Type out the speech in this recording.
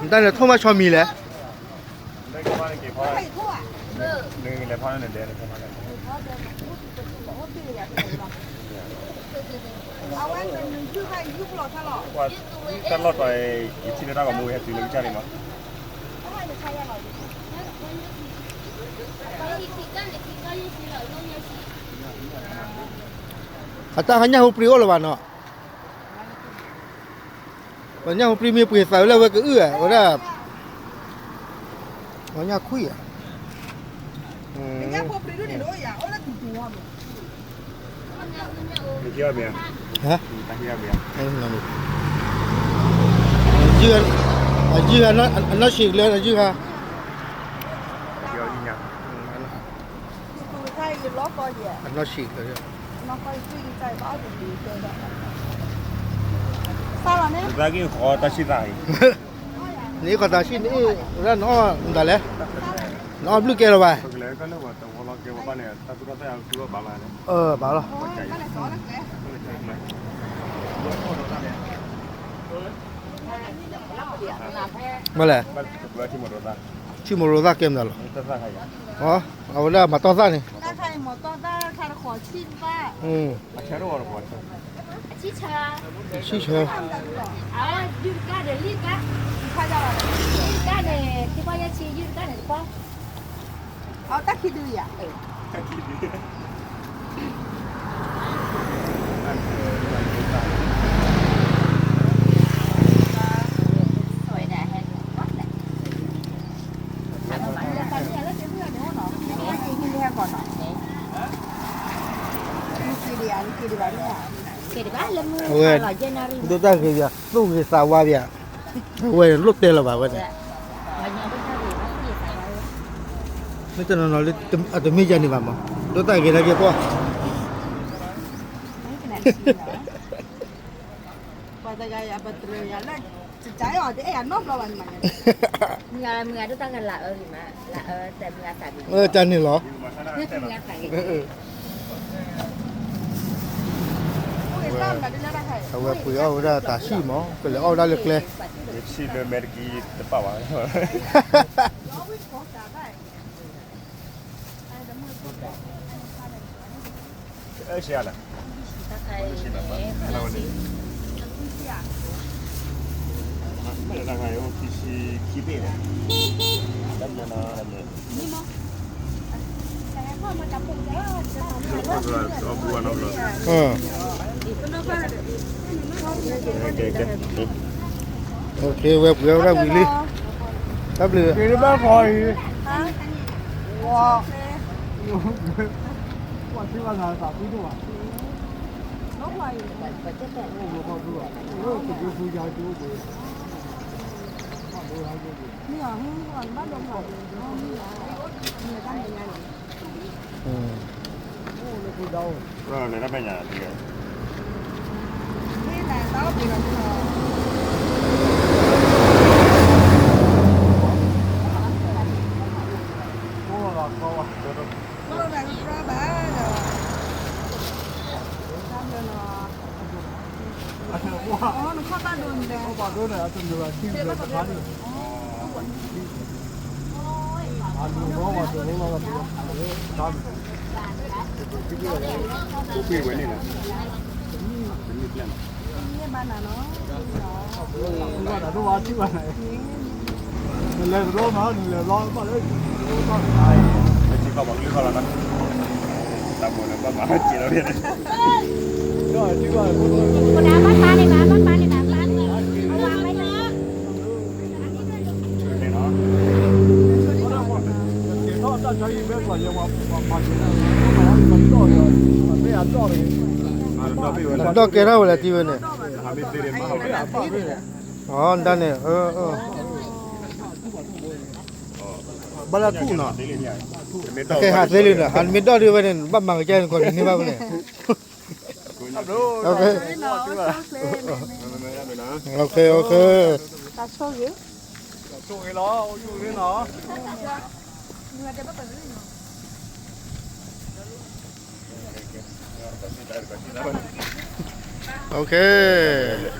နတၢ်လဲၤထိၣ်မးဆီမံၤလဲၣ်. တၢ်လီၢ်တီၤ ယထံၣ်လၢတၢ်ဂီၤမူဟဲတုၤလၢကစၢ်န့ၣ်မး. အတၢ်ဟါညၣ်ဟူပြံအိၣ်လၢၤဘၣ်နီၤ. ပှၤညၣ်ဟူပြံမ့ၢ်ပှ့ၤသးဝဲလၢအဝဲကအုၣ်ဧါ, ဝဲဒၣ် ပှၤညၣ်ခွံဧါ. အယုၢ်, အနီၢ်ဆံးလၢအယုၢ်ဧါ. အနီၢ်ဆံးလၢ နသးက့ၤဃီတၢ်ဆံၣ်သးအံၤ, နအ့ၣ်ဃီတၢ်ဆံၣ်နအ့ၣ်ဝဲဒၣ်နအီၣ်မတၤလဲၣ်, နအီၣ်ဘျုးကဲလီၤဘၣ်. ဘၣ်လီၤ. မ့ၢ်လဲၣ်, ဆံၣ်မိၢ်ရိသၣ်ကဲမတၤလီၤ. အဝဲဒၣ်မၤတီၢ်သၣ်န့ၣ်, ဆံၣ်ဆၢ, အတၢ်ခံဒုယၤ အဝဲ ဒိၣ်တၢ်ဂ့ၤယၤ သူၣ်ဂ့ၤသးဝါယၤ, အဝဲန့ၣ်လိၣ်တဲလၢၤဘၣ်ဝဲန့ၣ်, မ့ၢ်တနီၤနီၤလၢအတမ့ၢ်ယၤန့ၣ်ဘၣ်မး, ဒိၣ်တၢ်ဂ့ၤနာ်က့ၤပှၤ ပှၤတဂၤယၤ ပတြၢၤယၤလၢ တကးအီၤတအဲၣ်ယၤနီတဘျီဘၣ်န့ၣ်မး, မုၢ်ဂၤ မုၢ်ဂၤဒိၣ်တၢ်ဂၤလၢအၢဂ့ၤမး, လၢအၢတမုၢ်ဂၤသးဂ့ၤ, တၢ်န့ၣ်လီၤ, အဝဲပှ့ၤအီၣ်ဝဲဒၣ်တၢ်ဆံၣ်မး, ကလဲၤအီၣ်ဝဲဒၣ်လၢကျဲ, ဆံၣ်လၢမဲာ်တကံတပာ်ဘၣ် အၢရှဲလၢ, မ့ၢ်တၢ်ခါအံၤ ခံဆံခံဘ့ၣ်န့ၣ်, တၢ်မနုၤ, ဝဲပှ့ၤဝဲဒၣ်ဝံၤလံ, တၢ်ဘျုး, ဒီးကဲထီၣ်ဝဲလၢတံၢ်ဝဲန့ၣ်, အဒၣ်န့ၣ်, ဘၣ်လၢထူၣ်နီၤ, ကဲဟးသ့လံနီၤ, ဟးမ့ၢ်ဒီၣ်ဒံးဝဲန့ၣ် ဘၣ်မၤကစၢ်န့ၣ်ကီးန့ၣ်န့ၢ်ဘၣ်ဝဲန့ၣ်, တၢ်ဆိၣ်ဂ့ၤ, တၢ်ဆိၣ်ဂ့ၤလီၤ, ဆိၣ်ဂ့ၤနီၤ. Okay.